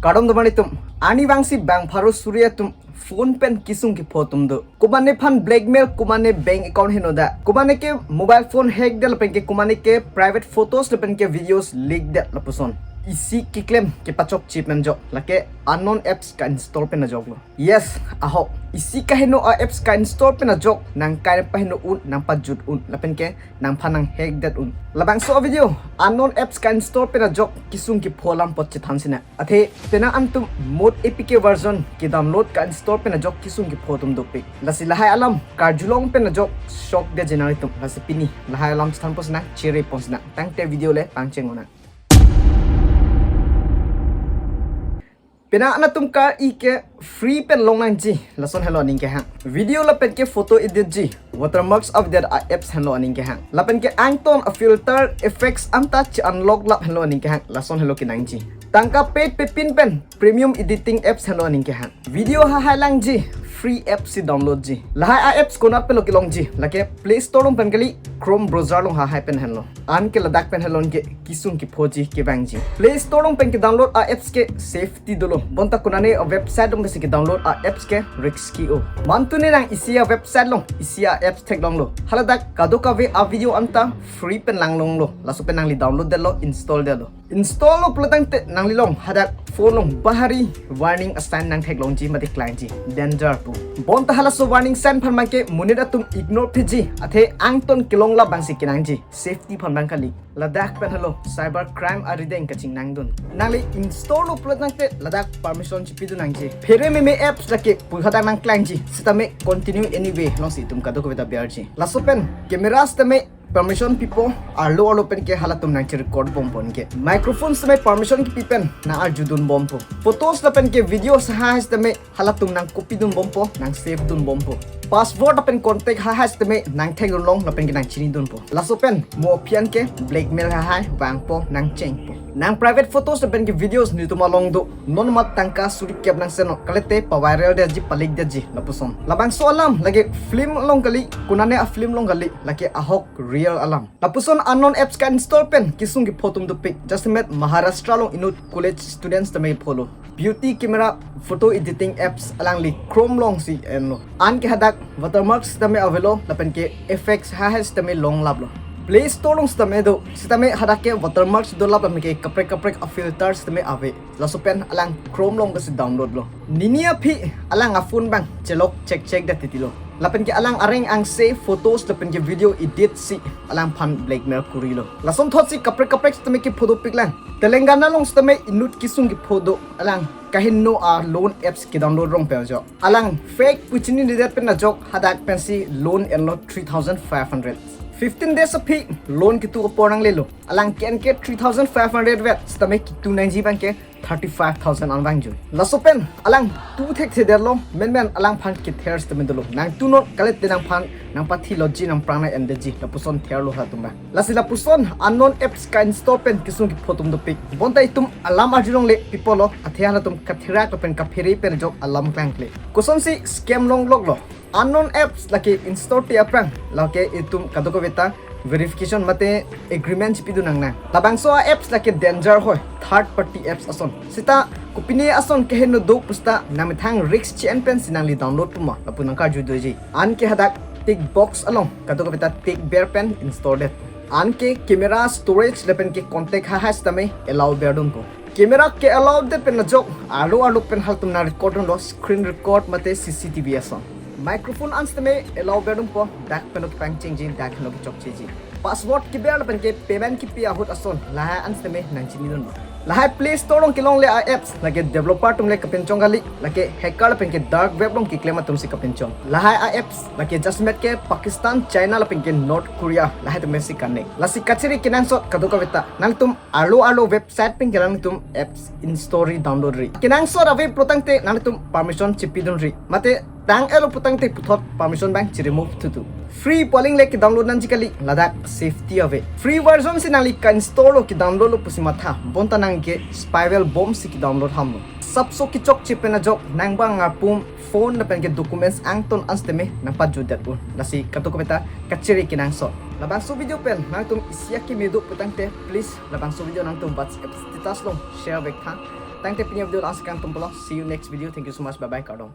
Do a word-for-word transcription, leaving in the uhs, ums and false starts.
Kardom do mani tum, ani vangsi bang pharo suri atum phone pen kisung kepho atum do. Komat nephan blackmail, komat ne bank account henoda, komat neke mobile phone hack det lapen ke komat neke private photos lapen ke videos leak det lapuson. Isi keklem kepachokche pen ajok lake unknown apps ka-install pen ajok lo. Yes, ahok. Isi kaheno a-apps ka-install pen ajok nangkai paheno un, nangpajut un lapen ke nangphan nang hack det un. Labangso a-video unknown apps ka-install pen ajok kisung kepho alam apot chethan sinang. Athe penang an tum mod A P K version ke-download ka-install pen ajok kisung kepho atum dopik. Lasi lahai alam karjulong pen ajok shock detji nanglitum. Lasi pini lahai alam chethanpo sinang, chere pon sinang. Tangte video le pangcheng unang. Penang an atum kar-i ke free pen long nangji, lason helo aning kehang. Video lapen ke photo edit ji, watermarks avedet a-apps henlo aning kehang. Lapen ke angton a-filter effects anta che-unlock lap henlo aning kehang, lason helo kenangji. Tangka paid pepin pen premium editing apps henlo aning kehang. Video hahai langji, free apps si download ji. Lahai a-apps konat pen lo kelongji, lake Play Store along pen kali, Chrome browser along hahai pen henlo. Anke ladak pen henlo ke kisung kephoji kevangji. Play Store along pen ke-download a-apps ke safety dolo. Bonta konane a-website along pensi ke-download a-apps ke risky o. Mantune nang isi a-website along isi a-apps theklonglo, haladak kadokave a-video anta free pen langlonglo. Laso pen nangli download detlo, install detlo. Install lo pulotangte nanglilong hadak phone along bahari warning a-sign nangtheklongji mate klangji, danger pu. Bonta halaso warning sign aphan abangke monit atum ignore piji, athe angton kelong labangsi kenangji, safety aphan abang kali. Ladak pen helo cyber crime arideng kachingnangdun. Nangli install lo pulotangte ladak permission chipidun nangji. Phere meme apps lake pu hadak nangklangji, sitame continue anyway alongsi itum kadokave ta berji. Laso pen camera sitame permission pipo, arlo arlo pen ke halatum nangche-record bompo anke. Microphone sitame permission kipi pen nang-arjudun bompo. Photos lapen ke videos hahai sitame halatum nang-copy dun bompo, nang-save dun bompo. Password lapen contact hahai sitame nangthekdunlong lapen ke nangchinidunpo. Laso pen mo aphi an ke blackmail hahai vangpo, nangchengpo. Nang private photos lapen ke videos netum along do, non mat tangka suri kep nangsenok, kalite pa-viral detji, pa-leak detji lapuson. Labangso alam lake film along kali, konane a-film along kali, lake ahok real alam. Lapuson unknown apps ka-install pen kisung kepho atum dopik. Jasemet Maharashtra along inut college students tame pholo. Beauty camera photo editing apps alangli Chrome alongsi enlo. Anke hadak watermark sitame avelo, lapen ke effects hahai sitame long laplo. Play Store along sitame do, sitame hadak ke watermarks dolap lapen ke kaprek kaprek a-filter sitame ave. Laso pen alang Chrome along pensi download lo. Nini aphi alang a-phone abang chelok check check det titilo. Lapen ke alang areng angse photos lapen ke video edit si alangphan blackmail kurilo. Lasonthotsi kaprek kaprek sitame kepho dopiklang. Telangana along sitame inut kisung kepho do, alang kaheno a-loan apps ke-download rong pen ajok. Alang fake pu chininedet pen ajok hadak pensi loan enlo three thousand five hundred. Fifteen days aphi loan ketu apor nanglelo. Alang ke-en ke three thousand five hundred vet sitame ketu nangji abangke thirty-five thousand an vangjui. Laso pen alang tu thekthedetlo, menmen alangphan kether sitame dolo. Nangtunon kalite nangphan nangpathilo ji, nangprang nang-endetji, lapuson therlo halatum abang. Lasi lapuson unknown apps ka-install pen kisung kepho atum dopik. Bonta itum alam arjulongle pipolo, athe halatum katherak lapen kaphere pen ajok alam klangkle. Kosonsi scam longloklo. Unknown apps lake install te aphrang, lake itum kadokave ta verification mate agreement chipidun nangnang. Labangso a-apps lake danger hoi, third party apps ason. Sita kopine ason keheno do pusita nangmethang risk che-en pensi nangli download puma, lapu nangkarju doji. Anke hadak tick box along kadokave ta tick ber pen install det. Anke camera, storage lapen ke contact hahai sitame allow berdunpo. Camera ke-allow det pen ajok arlo arlo pen halatum nang-record dunlo, screen record mate C C T V ason. Microphone an sitame allow berdunpo, dak pen ok pangchengji, dak pen ok chokcheji. Password keber lapen ke payment kipi ahut ason lahai an sitame nangchinidunlo. Lahai Play Store along kelongle a-apps lake developer atum le kapinchong kali, lake hacker lapen ke dark web along keklem atumsi kapinchong. Lahai a-apps lake jasemet ke Pakistan, China lapen ke North Korea, lahai atumsi connect. Lasi kachere kenangsot kadokave ta, nangtum arlo arlo website pen ke nangtum apps install ri, download ri. Kenangsot ave pulotangte nangtum permission chipidun ri. Mate tang-etlo pulotangte puthot permission abang che-remove thutu. Free pu aling le ke-download nangji kali, ladak safety ave. Free version si nangli ka-install lo, ke-download lo pusi matha, bonta nang ke spyware bomb si ke-download hamlo. Sapso kechokche pen ajok nang abang apum phone lapen ke documents angton an sitame nangpajut det un. Lasi kadokave ta kachere kenangsot. Labangso video pen nangtum isi akeme do pulotangte, please labangso video nangtum WhatsApp status along share vek tha. Tangte pini video la-an si kangtum pulo. See you next video. Thank you so much. Bye bye. Kardom.